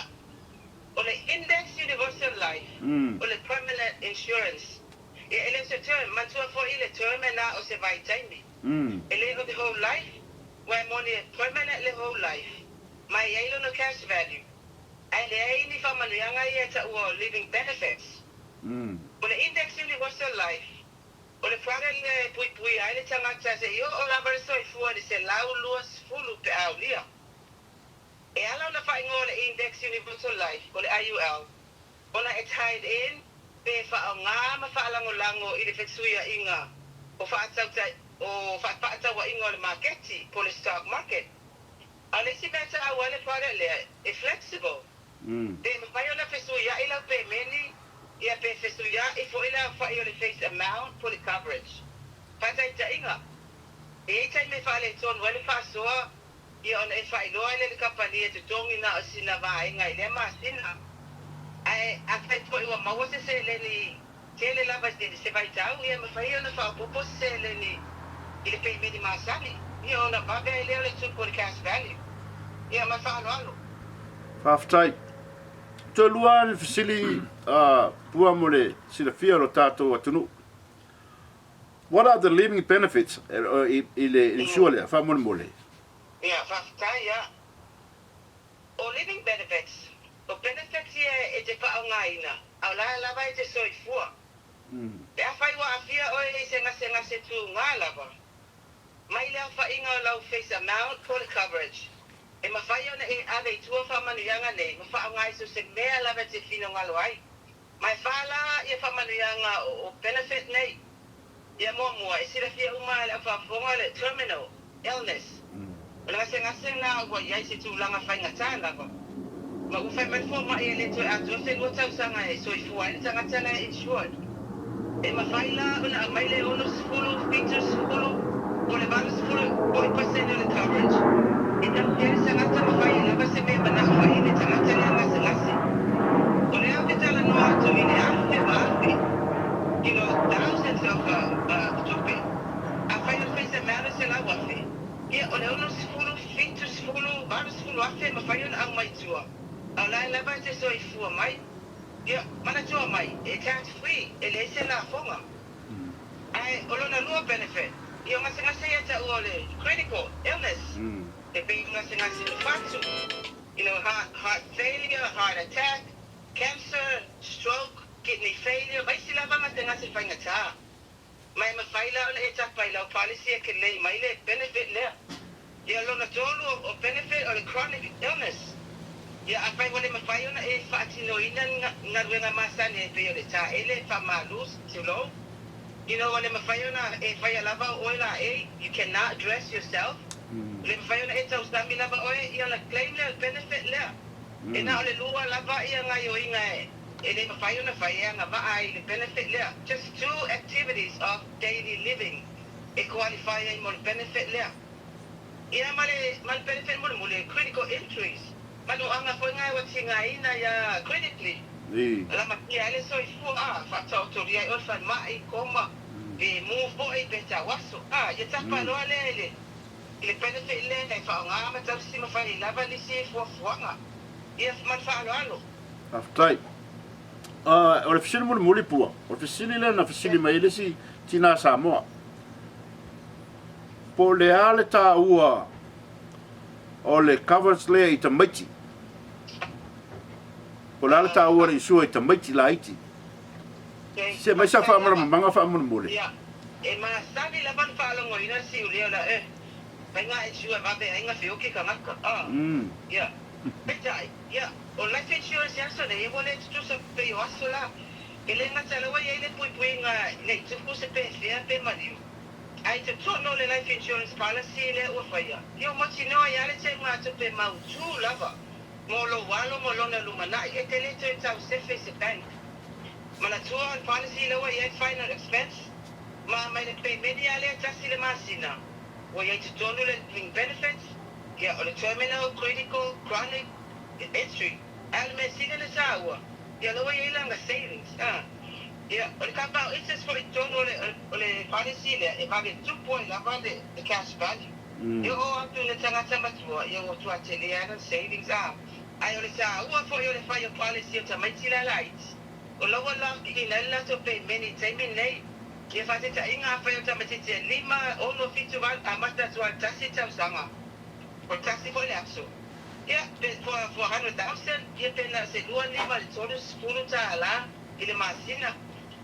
o le Index Universal Life, o le permanent insurance. Ia, e le o se term, manatua foi le term e na o se vaitaimi. E le o le whole life, ua e moni e permanent le whole life, ma e i ai lona cash value. Ae leai ni faamanuiaga ia e taua o living benefits. O le Index Universal Life, o le product lea e puipuia ai le tagata seia oo lava le soifua i le 120 pe a aulia. E ala ona faaigoa le Index Universal Life, o le IUL, ona e tied in pe e faaaoga ma faalagolago i le fesuiaiga o o faatauaiga o le maketi po o le stock market. A o le isi mea taua ai le product lea, e flexible. Pe mafai ona fesuiai lau pemeni, ia pe fesuiai foi le aofai o le face amount po le coverage. Faataitaiga, e i ai taimi e faaletonu ai le faasoa, ia ona e faailoa ai lea i le kamupani e totogi na o sina vaega i lea masina. Ae afai foi ua maua se seleni tele lava i se vaitau, ia e mafai ona faaopoopo se seleni i le pemeni masani, ia ona vave ai lea o le tupu o le cash value. Ia ma le faaaloalo. Faafetai. Toe lua ni fesili a Pua mo le silafia o lo tatou atunuu. What are the living benefits i le insure lea, faamolemole? Ia, faafetai ia. O living benefits, o benefits ia e te faaaogaina a o la e lava e te soifua. Pe afai ua aafia oe i se gasegase tuga lava, mai le aofaiga o lau face amount po o le coverage, e mafai ona e ave i tua faamanuiaga nei ma faaaoga i so se mea lava e te finagalo ai. Ma e fa la ia faamanuiaga o benefit nei. Ia muamua, e silafia uma e le aufaafofoga le terminal illness. O le gasegase lena ua i ai se tulaga faigata lava. Ma ua fai mai le fomai e le toe atoa se lua tausaga e soifua ai le tagata la e insured. E mafai la ona aumai le 60, 70, po o le 80 foi pasene o le coverage. 100,000, ia, o le 60, 70, 80 afe e mafai ona aumai i tua, a o la e lava e te soifua mai. Ia, manatua mai, e tax free, e leai se lafoga. Ae o lona lua benefit, ia o gasegase ia taua o le critical illness, e pei o gasegase o fatu, you know, heart, heart failure, heart attack, cancer, stroke, kidney failure, ma isi lava gasegase faigata. Ma e mafai la ona e tapa i lau policy e claim ai le benefit lea. Ia lona tolu o benefit o le chronic illness. Ia afai ua le mafai ona e faatinoina ni galuega masani e pei o le taele, faamalu, tulou, you know ua le mafai ona e faia lava o oe laei, you cannot dress yourself, ua le mafai ona e tausami lava oe, ia ona claim lea o le benefit lea. E na o le lua lava ia gaioiga e le mafai ona fai e agavaa ai i le benefit lea, just two activities of daily living e qualify ai mo le benefit lea. Ia ma le ma le benefit mulimuli, critical injuries, manuaga foi na ua tigaina ia critically, lamatia ai le soifua, a, faataotolia ai oe falemai, koma, pe mu foi, pe tauaso, a, ia tapa loa lea i le i le benefit lea e faaaoga ma tausi ma fai ai lava nisi fuafuaga. Ia ma le faaaloalo. Faafetai. O le fesili mulimuli Pua, o le fesili lea na fesili mai ai le isi tinā Samoa, po o le a le taua o le coverage lea i tamaiti? Po o le a le taua o le insure i tamaiti laiti? Se aumai sau faamalamalamaga faamolemole. Ia, e masani lava ona faalogoina le siulia o la e faiga insure vave ai gafioki tagata. Ia, peitai, ia, o life insurance i aso nei, ua le tutusa pei o aso la. E le gata la ua i ai le puipuiga nei tupu se pefea pe maliu. Ae i totonu o le life insurance policy lea ua faia, ia ua mautinoa ai lava le teuga tupe mautu lava mo lou alo mo lona lumanai e te le toe tau sefe i se bank. Manatua o le policy lea ua i ai final expense ma mai le pemeni lava lea tasi le masina ua i ai totonu le living benefits, ia o le terminal, critical, chronic, entry, ae o le mea sili ona taua, ia lea ua i ai lana savings a. Ia, o le compound interest foi i totonu o le o le policy lea e vave tupu ai lava le le cash value. E oo atu i le tagata matua, ia ua matua tele lava lana savings a. Ae o le taua foi o le fai o policy o tamaiti la laiti, o la ua lock-ina ai le latou pemeni i le taimi lenei. Ia faataitaiga, afai o le tamaitiiti e 5, 6, 7, 8, amata atu lava i le tasi tausaga, o le tasi foi le aso, ia, pe 400,000, ia pe na o se 25 i le $30 i le masina.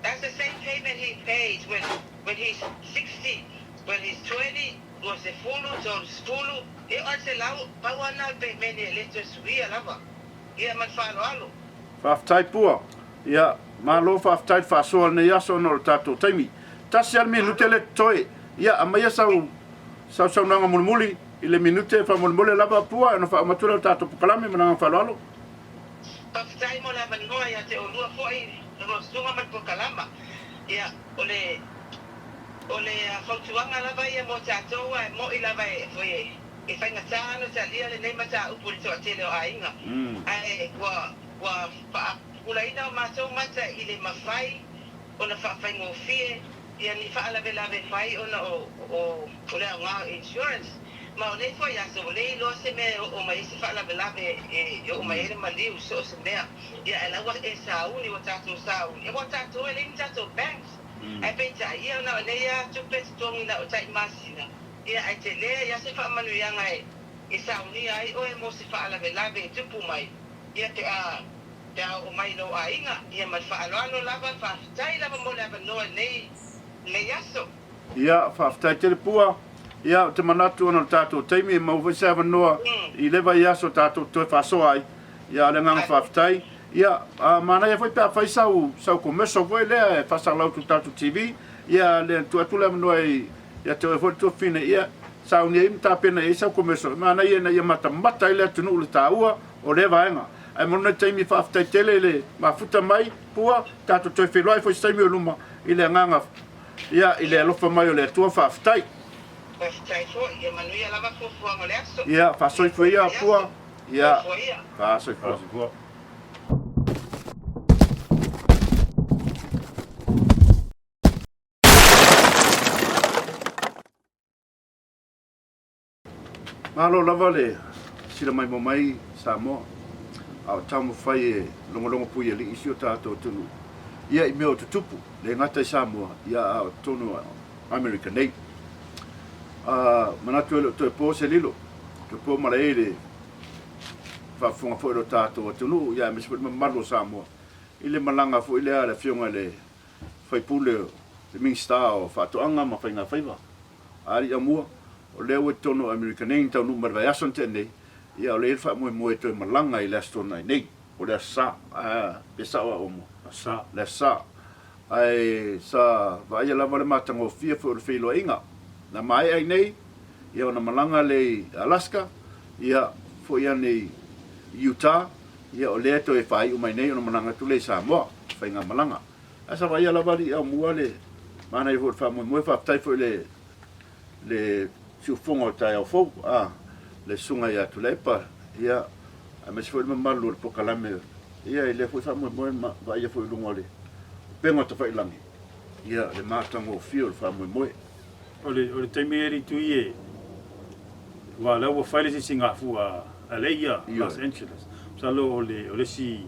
That's the same payment he pays when when he's 60, when he's 20, 20, 30, ia o le 100, pau lava lena o le pemeni e le toe suia lava. Ia ma le faaaloalo. Faafetai Pua. Ia, malo faafetai le faasoa i lenei aso ona o le tatou taimi. Tasi lava le minute lea totoe. Ia, aumaia sau sau saunoaga mulimuli i le minute faamolemole lava Pua ona faauma atu lea o le tatou polokalame ma le agaga faaaloalo. Faafetai mo le avanoa ia te oulua foi Rostunga ma le polokalama. Ia, o le, o le fautuaga lava ia mo tatou ae mo'i lava e, e, e faigata ona talia lenei mataupu i le toatele o aiga. Ae ua, ua faapupulaina o matou mata i le mafai ona faafaigofie ia ni faalavelave fai ona o, o, o le aoga o insurance. Ma o nei foi aso, ua le iloa se mea e oo mai ai se faalavelave e oo mai ai le maliu i so o se mea. Ia, ae la ua e sauni, ua tatou sauni. Aua o tatou e leai ni tatou banks. Ae peitai, ia na o nei lava tupe e totogi na o tai masina, ia ae tele ai lava se faamanuiaga e saunia ai oe mo se faalavelave e tupu mai, ia pe a, pe a oo mai i lou aiga. Ia ma le faaaloalo lava, faafetai lava mo le avanoa i lenei, lenei aso. Ia, faafetai tele Pua. Ia, ou te manatu ona o le tatou taimi e maua foi se avanoa i le vaiaso tatou te toe faasoa ai. Ia, o le agaga faafetai. Ia, a manaia foi pe a fai sau, sau commercial foi lea e faasalalau atu i le tatou TV. Ia, le tuu atu le avanoa i, ia te oe foi le tuafafine, ia, sauni ai ma tapena i ai sau commercial. E manaia ina ia matamata ai le atunuu i le taua o lea vaega. Ae mo lenei taimi, faafetai tele i le mafuta mai, Pua, tatou toe feiloai foi i se taimi o luma i le agaga Ia, i le alofa mai o le Atua, faafetai. Faafetai foi, ia manuia lava fuafuaga o le aso. Ia, faasoifua ia Pua. Ia, faasoifua. Malo lava le silamaimoa mai Samoa, a o taumafai e logologo puialii si o tatou atunuu ia i mea o tutupu, le gata i Samoa, ia a o totonu o Amerika nei. A manatu e le o toe po se lilo, toe po malae i le faafofoga foi a lo tatou atunuu, ia aemaise foi le mamalu o Samoa i le malaga foi lea a le Afioga i le sui usufono, le Minisita o Faatoaga ma Faiga Faiva, Alii Aumua, o lea ua i totonu o Amerika nei, na taunuu mai i le vaiaso na tea nei, ia o lea e i ai le faamoemoe e toe malaga i le Aso Toonai nei, po o le Aso Sa, pe sao au Aumua? Aso Sa. Le Aso Sa. Ae sa vaaia lava le matagofie foi o le feiloaiga. Na maea i nei, ia ona malaga lea i Alaska, ia foi ane i Utah, ia o lea e toe faaiu mai nei ona malaga atu lea i Samoa, faigamalaga. Ae sa vaaia lava alii Aumua le manaia foi o le faamoemoe, faafetai foi i le le siufofoga o le taeao fou, a, le Susuga ia Tuilaepa, ia, aemaise foi le mamalu o le polokalame, ia, i lea foi faamoemoe ma vaaia foi i luga o le upega o tafailagi, ia, le matagofie o le faamoemoe. O le, o le taimi e Tui e, aua o lea ua fai le sisigafua a LA ia, Los Angeles. Masalo o le, o le isi,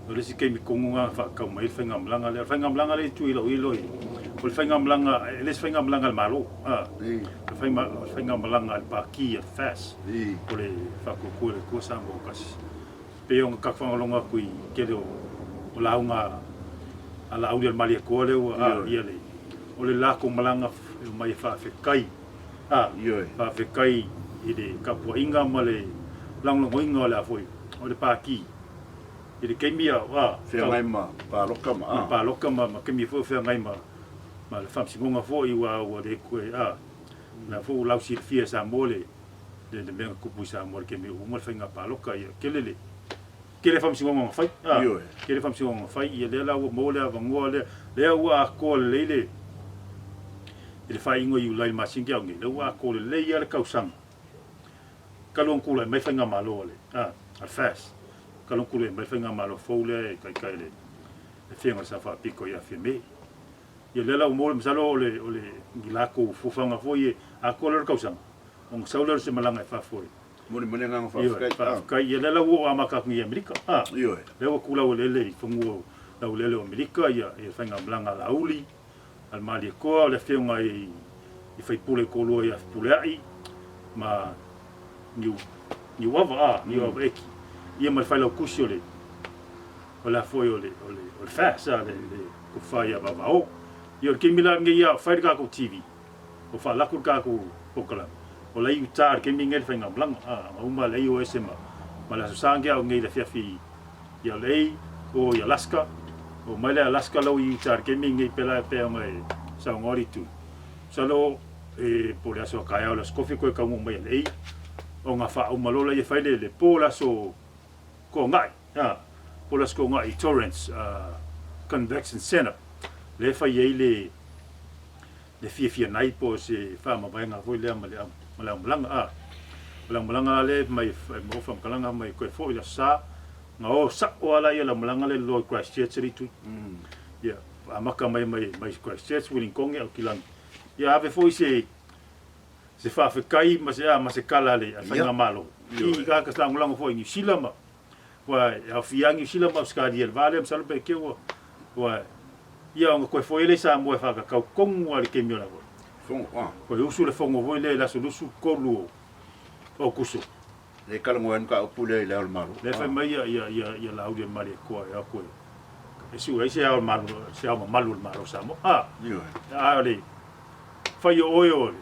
o le isi taimi tonu lena na faatau mai ai le faigamalaga lea. O le faigamalaga lea e tui i lou ilo, o le faigamalaga, e le se faigamalaga a le Malo, a. O le faigamalaga a le Pati a le FAS, o le Faatuatua i le Atua Samoa Tasi. E pei ona tatou faalogologo atu i le tele o lauga a Laauli o le Malietoa lea ua, a, ia le, o le latou malaga e omai e faafetai, a, faafetai i le tapuaiga ma le lagolagoina o le a foi, o le Pati. I le taimi a, a, Feagai ma palota ma, a. Palota ma, ma taimi foi o feagai ma, ma le faamasinoga foi ua, ua le toe, a, la foi ua lausilafia e Samoa le, le, le mea na tupu i Samoa i le taimi ua uma le faiga palota, ia, tele le, tele faamasinoga na fai, a, Ioe. tele faamasinoga na fai, ia lea la ua maua le avanoa lea, lea ua atoa lelei le, i le faaiuga o Iulai i le masina tea nei, lea ua atoa lelei lava le tausaga. Talu ona tulai mai faigamalo a le, a, a le FAS, talu ona tulai mai le faigamalo fou lea e taitai e le Afioga i le Sao Faapito ia Fiame. Ia lea la ua maua, masalo o le, o le, ni latou fuafuaga foi e atoa lea o le tausaga, ona sau lea o se malaga i fafo e. Momoli mai le agaga faafetai. Ioe, faafetai. Ia lea la ua oo amata atu nei i Amerika, a. Ioe. Lea ua tu laueleele i fanua o laueleele o Amerika ia, ia le faigamalaga a Laauli, a le Malietoa, o le afioga i faipule toalua ia Fepuleai ma Niu, Niuava, a, Niuava Eki, ia ma le failautusi o le, o le a foi o le, o le, o le FAS, a, le, le tofa ia Vavao. Ia o le taimi la lenei ia o fai le tatou TV, o faalako le tatou polokalame, o la i uta i le taimi lenei le faigamalaga, a, na uma le o ese ma, ma le Aso Sa au nei i le afiafi i LA, o i Alaska, oo mai le Alaska lau i uta i le taimi lenei pela e pei ona e saunoa le itu. Masalo e po o le aso a taeao le aso kofi koe taunuu mai LA, ona faauma loa lea fai le le po le aso Toonai, a, po le aso Toonai i Torrance Convection Center, lea e fai ai le le fiafia nai po o se faamavaega foi lea ma le au, ma le aumalaga. A, o le aumalaga la lea mai e maua faamatalaga mai koe foi le Aso Sa, na o sa'o lava laia i le aumalaga lea i lalo i Christchurch alii tui. Ia, amata mai mai mai Christchurch, Wellington, Aukilani. Ia ave foi se se faafetai ma se a ma se tala a le faigamalo i tagata lagolago foi i Niu Sila ma aua e aofia lava Niu Sila ma Ausetalia i le va lea masalo pe te ua ua ia ona toe foi ai lea i Samoa e faatatau tonu lava i le taimi o le Fono a. Toe usu le fono foi lea i le aso 23 o Aokuso. Lea e talanoa ai le mataupu lea i Le Ao o le Malo. Lea e fai mai ia Laauli e Malietoa e o atu e sue ai se Ao Malo, se Ao Mamalu o le Malo o Samoa. A, Ioe. A o le fai o oe o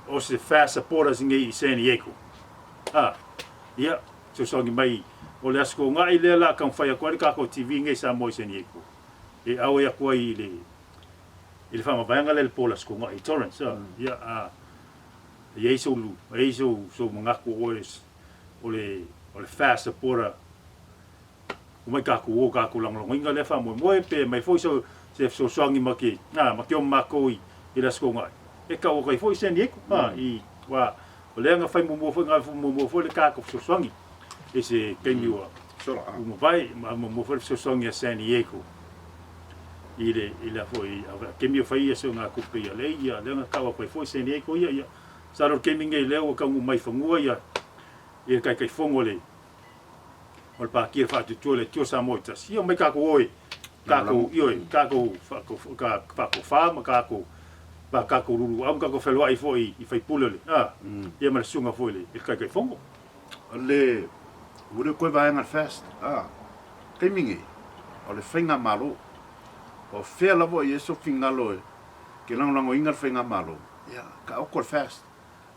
o se FAS supporters nei i San Diego. A, ia, fesoasoani mai o le Aso Toonai lea la taumafai atu ai le tatou TV nei i Samoa i San Diego e auai atu ai i le i le faamavaega lea i le po o le Aso Toonai i Torrance. A, ia, a, E i ai sou, e i ai sou, sou manatu o oe o le, o le FAS supporter omai tatou o tatou lagolagoina lea faamoemoe pe aumai foi se, se fesoasoani ma ke, a, ma ke o matou i, i le Aso Toonai e tau atu ai foi San Diego, a, i, aua o lea na fai muamua foi, na ave muamua foi le tatou fesoasoani i se taimi ua, Sola, a. ua mavae, ma ave muamua foi le fesoasoani a San Diego i le, i le a foi, a taimi o fai ia se ogatupe i LA, ia lea na tau atu ai foi San Diego ia, ia. Masalo o le taimi lenei lea ua taunuu mai i fanua ia le Taitaifono o le o le Pātia Faatuatua i le Atua Samoa i Tasi, ia omai tatou o e tatou, ioe, tatou faatofa ma tatou ma tatou luluau ma tatou feloai foi i faipule o le, a, ia ma le susuga foi i le Taitaifono. O le, ua le toe vaega le FAST, a, taimi nei, o le faigamalo. O fea lava o i ai sou finagalo e te lagolagoina le faigamalo, ia, taoto le FAST,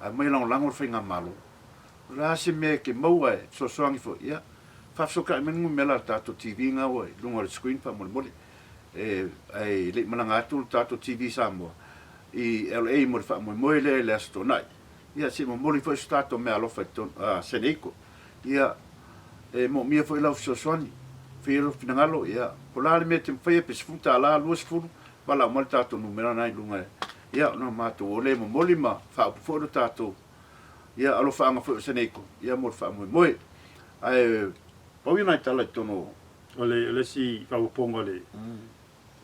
ae omai e lagolago le faigamalo. O le a se mea e te maua e fesoasoani foi, ia, faafesootai mai le numera a le tatou TV na ua i luga o le screen faamolemole. E, ae le i malaga atu le tatou TV Samoa i LA mo le faamoemoe lea i le Aso Toonai. Ia, se i momoli foi so tatou meaalofa i totonu, a, Seneiko. Ia, e moomia foi lau fesoasoani. Fai lou finagalo, ia, po o le a le mea e te mafaia, pe $10, 20, valaau mai le tatou numera na i luga e, ia, ona matou o lea e momoli ma faaupu foi lo tatou Ia, alofaaga foi o Seneiko, ia mo le faamoemoe. Ae pau ia nai tala i totonu o. O le, o le isi faaopoopoga o le,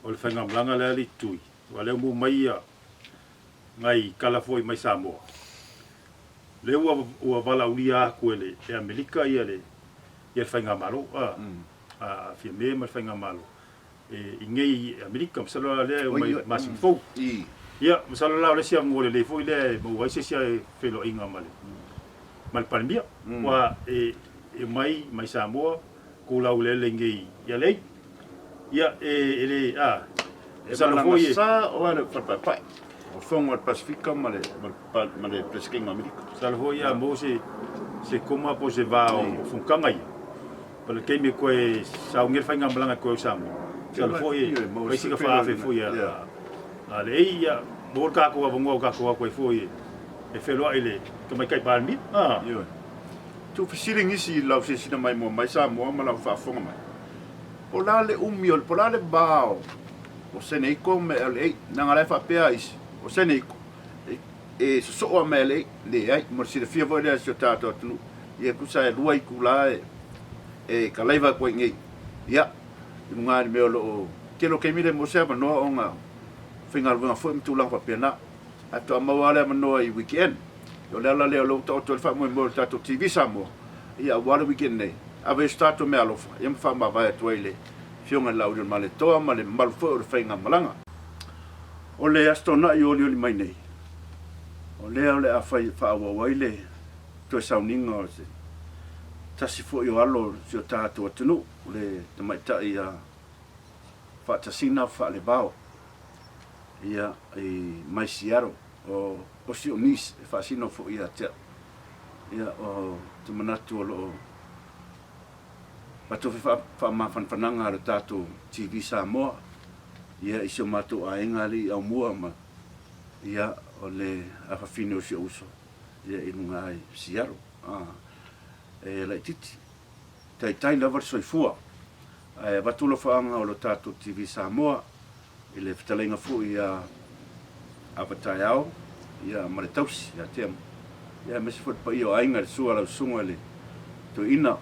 o le faigamalaga lea alii Tui, aua o lea ua maua mai ia nai tala foi mai Samoa, lea ua, ua valaaulia atu e le, e Amerika ia le, ia le faigamalo, a, a Fiame ma le faigamalo. i nei i Amerika, masalo la lea e omai i le masina fou. Ia, masalo la o le isi avanoa lelei foi lea e maua ai se isi feiloaiga ma le ma le Palemia. Aua e e omai mai Samoa kou laueleele i nei i LA. Ia, e e le a, E masalo foi e. Sa o le falepaepae o Fono a le Pasefika ma le ma le Peresetene o Amerika. Masalo foi a maua se se koma po o se va o fonotaga ia. O le taimi e toe saunia le faigamalaga e toe o i Samoa, masalo foi e fai sina faaafe foi a le ei, ia maua le tatou avanoa o tatou o atu ai foi e feloai i le Tamaitai Palemia. Ioe. Tuufesili nisi i lau silasila mai mua mai Samoa ma lau faafofoga mai, po o le a le umi o le, po o le a le va o Seneiko ma LA? Leaga la e faapea a isi, o Seneiko e sosoo lava ma LA. Leai, mo le silafia foi lea e si o tatou atunuu, ia tusa e lua itula e kalaiva atu ai i nei. Ia, i luga i le mea o lo o tele o taimi le maua se avanoa ona faigaluega foi ma tulaga faapena. Ae faatoa maua lava le avanoa i weekend. O le ala lea o lea ua taoto ai le faamoemoe o le tatou TV Samoa, ia aua le weekend nei, ave ai so tatou meaalofa, ia ma faamavae atu ai i le Afioga i le Laaulialemalietoa ma le mamalu foi o le faigamalaga. O le Aso Toonai o olioli mai nei, o lea o le a fai faaauau ai le toe sauniga o se tasi foi o alo o si o tatou atunuu, o le tamaitai ia Faatasina Faalevao, ia, i mai Seattle, o o si ou niece e faasino foi ia te au. Ia, ou te manatu o lo o avatu foi faamafanafanaga a le tatou TV Samoa, ia, i si o matou aiga alii Aumua ma, ia, o le afafine o si ou uso, ia, i luga i Seattle. A, e laitiiti, taitai lava le soifua, ae avatu alofaaga o le tatou TV Samoa i le fetalaiga foi ia Avataeao, ia, ma le tausi ia Tea, ia, aemaise foi le paia o aiga i le sua a lau susuga i le Toeaina,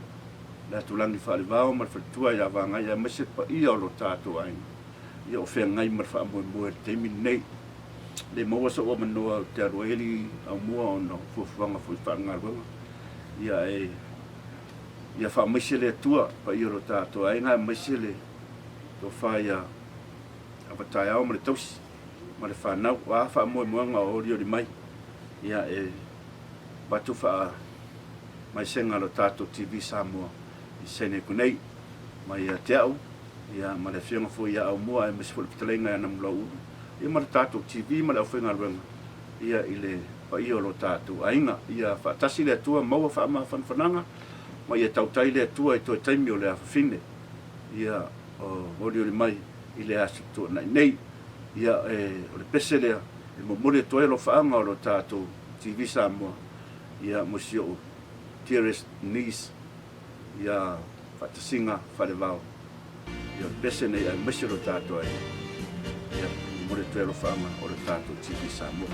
le Atulagi Faalevao ma le faletua ia Vagai, aemaise le paia o lo tatou aiga, ia o feagai ma le faamoemoe i le taimi lenei. Le maua sou avanoa ou te alu ai alii Aumua ona o fuafuaga foi faalegaluega, ia ae ia faamaise le Atua le paia o lo tatou aiga, aemaise le tofa ia Avataeao ma le tausi ma le fanau. O a faamoemoega o olioli mai, ia e avatu faamaisega a lo tatou TV Samoa i Sene aku nei, mai ia te au, ia ma le afioga foi ia Aumua, aemaise foi le fetalaiga ia Namulauulu, ia ma le tatou TV ma le aufaigaluega, ia i le paia o lo tatou aiga. Ia faatasi le Atua, maua faamafanafanaga, ma ia tautai le Atua i toe taimi o le afafine, ia o olioli mai i le aso tuanai nei. Ia e, o le pese lea e momoli atu ai alofaaga o lo tatou TV Samoa, ia mo si ou dearest niece, ia Faatasiga Falevao, ia o le pese nei aemaise lo tatou aiga, ia momoli atu ai alofaaga o le tatou TV Samoa.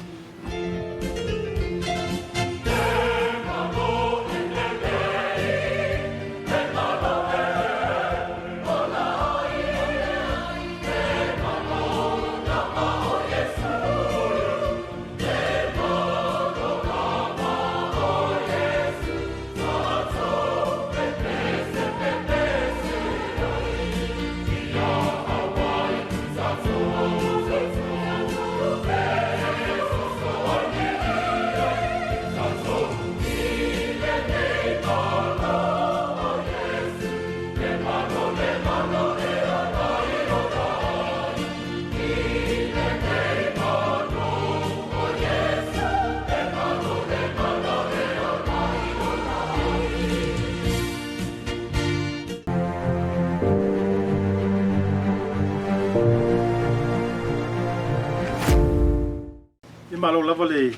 lava le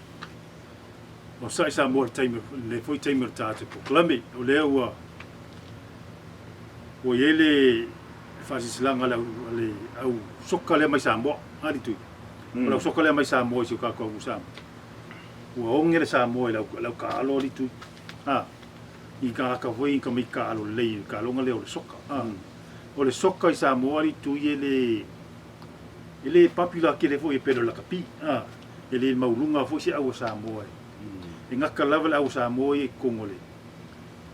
onosai Samoa i le taimi, lenei foi taimi o le tatou polokalame. O lea ua ua i ai le faasilasilaga a le au, a le au soka lea mai Samoa, a Litui. O le au soka lea mai Samoa i si o tatou atunuu Samoa. Ua oge le Samoa i le au, le au taaalo a Litui. A, i tagata foi i tamaiti taaalo lelei i le taaloga lea o le soka. A, o le soka i Samoa a Litui e le E le popular tele foi e pele o le lakapi a, e le mauluga foi se au a Samoa e. E gata lava le au a Samoa ia i totonu o le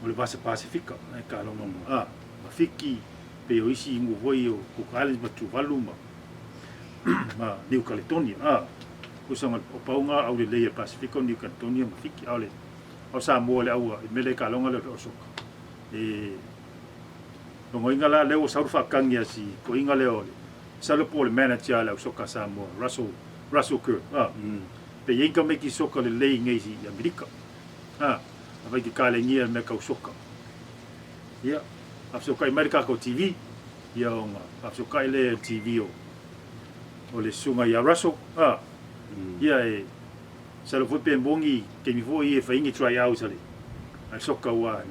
o le Vasa Pasefika e taaloga ma a, ma Fiti pei o isi nuu foi o Cook Islands ma Tuvalu ma ma New Caledonia a. Tusa ma o pau nga au lelei a Pasefika o New Caledonia ma Fiti a o le a o Samoa le au a i mea lea e taaloga lea o le soka. E logoina la lea ua sau le faatagi a si toeaina lea o le Masalo po o le manager a le au soka a Samoa, Russell, Russell Kerr, a. Pe i ai ni tamaiti soka lelei nei i Amerika, a. Afai te kalegia i mea tau soka. Ia, faafesokai mai le tatou TV, ia ona faafesokai lea i le TV o, o le susuga ia Russell, a. Ia e, masalo foi pe moni taimi foi e fai ai ni tryouts a le, a le soka aua,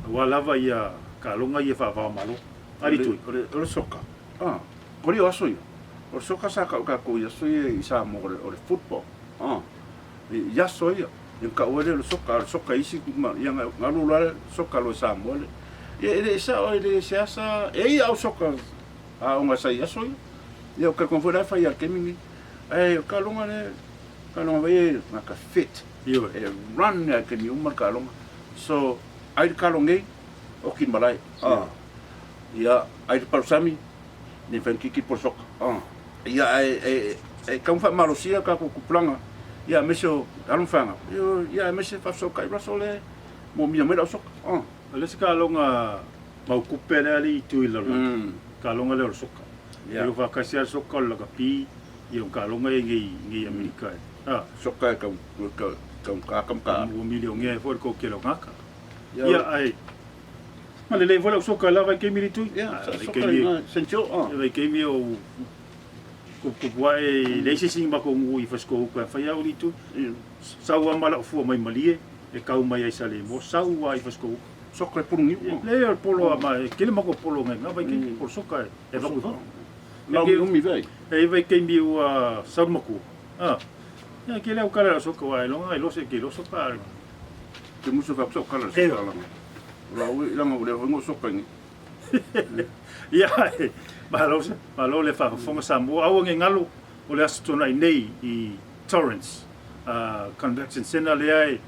aua lava ia taaloga ia faava-o-Malo. O le, o le soka, ah, kori o aso ia. O le soka sa kau kākou i aso ia i Samoa, o le, o le football, ah, i aso ia. Ia kau ai lea o le soka, a o le soka isi, ma, ia galu loa le soka loa i Samoa le. Ia e le sao, e le se asa, e ia au soka a onga sa i aso ia. Ia o ka foi la fai al kemi ni. Ai o ka longa le, ka longa vai e ngaka fit. Ioe. E run a kemi uma ka longa. So, ai le kalongei, o ki malae. Ah. Ia, ai le palusami, ni whai kiki po soka. Ah. Ia, e, e, e kau whaamalosia ka ko kupulanga. Ia, mese o alo whanga. Ia, mese whawhisoka i raso le, mo mia mai lau soka. Ah. O le isi taaloga mau kupe lea alii itu i lalolagi, taaloga lea o le soka. Yeah. E whakasi a le soka o le lakapi, ia o taaloga e nei, nei Amerika e. Ah. Soka e kau, kau, kau ka ka. Ua milionea e foi le kau kele o ngaka. Ia, ai, ma lelei foi lau soka la vaitaimi le tui. Ia, sa soka i nga sentio, ah. Vaitaimi o kupukupu ae leai se isi ni makou nuu i Fasikoouka e fai au le tui. Sau lava ma lau fua mai malie e kau mai ai Saleimoa, sau lava i Fasikoouka. Soka e polo niu. Leai o le polo a ma e tele makou polo ngai nga vaitaimi, polo soka e vaku i fafo. Lau umi vei. E i vaitaimi ua sau le makua. Ah. Ia kele au kala lau soka wa e longa e lose ke loso pa. Te musu fa so kala so kala. La u langa u le ho soka ni. Ia malo malo le faafofoga Samoa aua ne i galo o le Aso Toonai nei i Torrance Convention Centre lea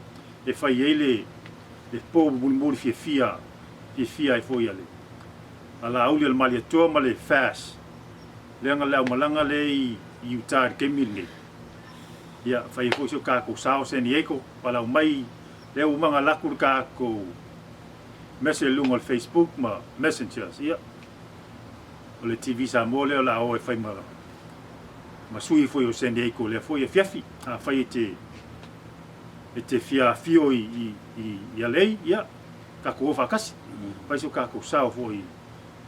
e fai ai le le po mulimuli fiafia fiafia ai foi a le a Laauli o le Malietoa ma le FAS leaga le aumalaga lea i Utah i le taimi lenei. Ia, fai ai foi si o tatou sao San Diego, palau mai lea ua maga laku le tatou message i luga o le Facebook ma Messengers. Ia, o le TV Samoa lea o le a o e fai ma, ma sui foi o San Diego lea foi afiafi. Afai e te, e te fia afio i, i, i, i LA, ia, tatou o faatasi. Fai si o tatou sao foi,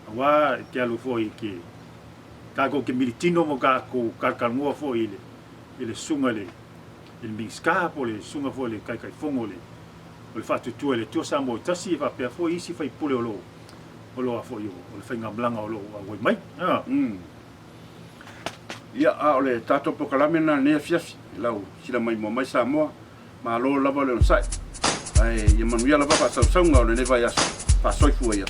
aua e te alu foi i ke, tatou te militino ma tatou talatalanoa foi i le, i le susuga i le, i le Minisita po o le susuga foi i le Taitaifono o le, o le Faatuatua i le Atua Samoa i Tasi e faapea foi isi faipule o lo o, o lo o a foi o, o le faigamalaga o lo o auai mai. A. Ia, a o le tatou polokalame lena lenei afiafi, i lau silamaimoa mai Samoa, malo lava le onosai. Ae ia manuia lava faasausauga o lenei vaiaso, faasoifua ia.